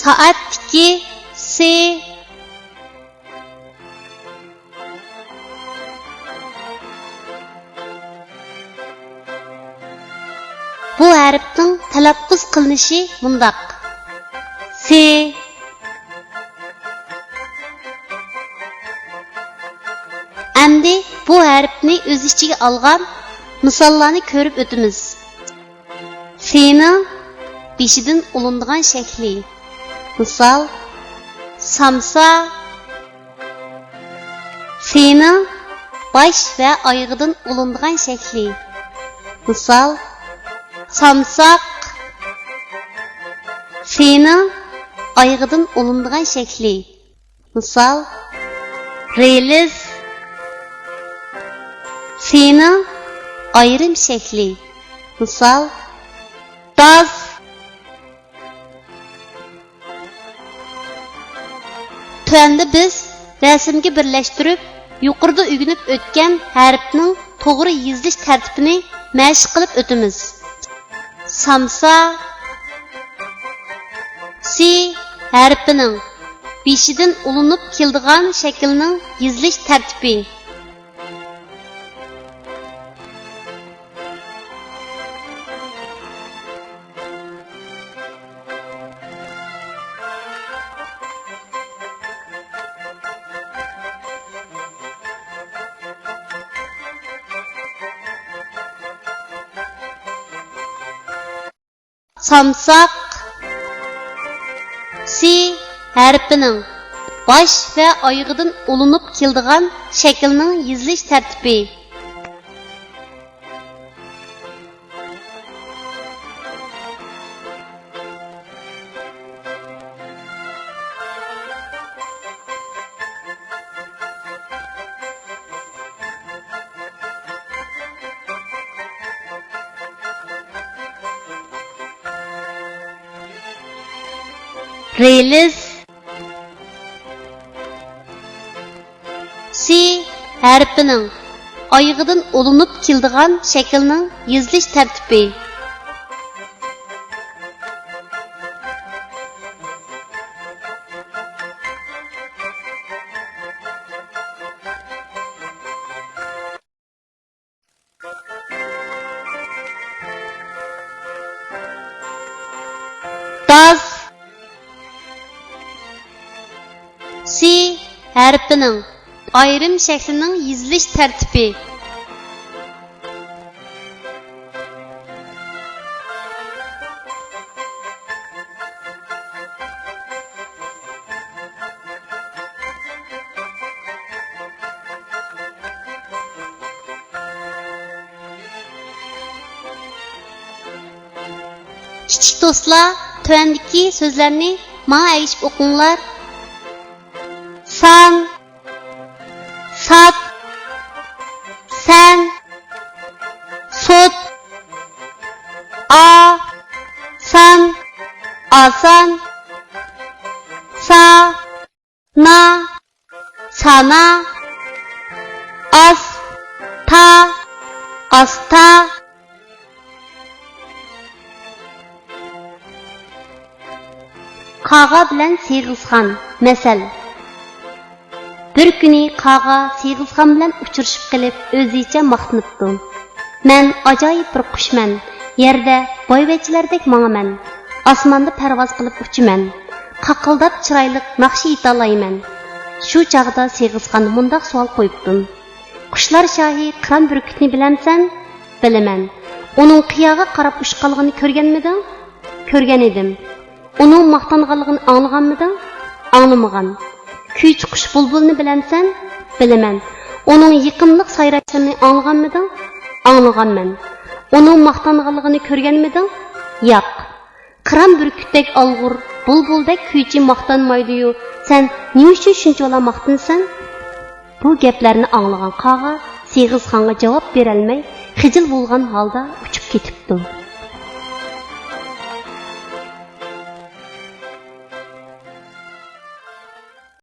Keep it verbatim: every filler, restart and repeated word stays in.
سائەتتىكى سى. بۇ ھەرپنىڭ تەلەپپۇز قىلىنىشى مۇنداق: سى. ئەمدى بۇ ھەرپنى ئۆز ئىچىگە ئالغان مىساللارنى كۆرۈپ ئۆتىمىز. سىنىڭ بېشىدىن ئۇلىنىدىغان شەكلى. مىسال، سامسا. سىنىڭ باش ۋە ئايىغىدىن ئۇلىنىدىغان شەكلى. مىسال، سامساق. سىنىڭ ئايىغىدىن ئۇلىنىدىغان شەكلى. مىسال، رېلىس. سىنىڭ ئايرىم شەكلى. مىسال، داس. تۆۋەندە بىز رەسىمگە بىرلەشتۈرۈپ، يۇقىرىدا ئۆگىنىپ ئۆتكەن ھەرپنىڭ توغرا يېزىلىش تەرتىپىنى مەشىق قىلىپ ئۆتىمىز. سامسا. سى ھەرپىنىڭ بېشىدىن ئۇلىنىپ كېلىدىغان شەكىلنىڭ يېزىلىش تەرتىپى. سامساق. سى ھەرپىنىڭ باش ۋە ئايىغىدىن ئۇلىنىپ كېلىدىغان شەكىلنىڭ يېزىلىش تەرتىپى. رېلىس. سى ھەرپىنىڭ ئايىغىدىن ئۇلىنىپ كېلىدىغان شەكىلنىڭ يېزىلىش تەرتىپى. داس. سى ھەرپىنىڭ ئايرىم شەكلىنىڭ يېزىلىش تەرتىپى. كىچىك دوستلار، تۆۋەندىكى سۆزلەرنى ماڭا ئەگىشىپ ئوقۇڭلار. سان، سات، سەن، سوت، ئا، سان، ئاسان، سا، نا، سانا، ئاس، تا، ئاستا. قاغا بىلەن سېغىزخان. مەسەل. بىر كۈنى قاغا سېغىزخان بىلەن ئۇچرىشىپ قېلىپ، ئۆزىچە ماختىنىپتۇ: «مەن ئاجايىپ بىر قۇشمەن، يەردە بايۋەچچىلەردەك ماڭىمەن، ئاسماندا پەرۋاز قىلىپ ئۇچىمەن، قاقىلداپ چىرايلىق ناخشا ئېيتالايمەن.» شۇ چاغدا سېغىزخان مۇنداق سوئال قويۇپتۇ: «قۇشلار شاھى قىران بۈركۈتنى بىلەمسەن؟» «بىلىمەن.» «ئۇنىڭ قىياغا قاراپ ئۇچقانلىقىنى كۆرگەنمىدىڭ؟» «كۆرگەن ئىدىم.» «ئۇنىڭ ماختانغانلىقىنى ئاڭلىغانمىدىڭ؟» «ئاڭلىمىغان.» «كۈيچى قۇش بۇلبۇلنى بىلەمسەن؟» «بىلىمەن.» «ئۇنىڭ يېقىملىق سايراشلىرىنى ئاڭلىغانمىدىڭ؟» «ئاڭلىغانمەن.» «ئۇنىڭ ماختانغانلىقىنى كۆرگەنمىدىڭ؟» «ياق.» «قىران بۈركۈتتەك ئالغۇر، بۇلبۇلدەك كۈيچى ماختانمايدۇ-يۇ، سەن نېمە ئۈچۈن شۇنچىۋالا ماختىنىسەن؟» بۇ گەپلەرنى ئاڭلىغان قاغا سېغىزخانغا جاۋاب بېرەلمەي، خىجىل بولغان ھالدا ئۇچۇپ كېتىپتۇ.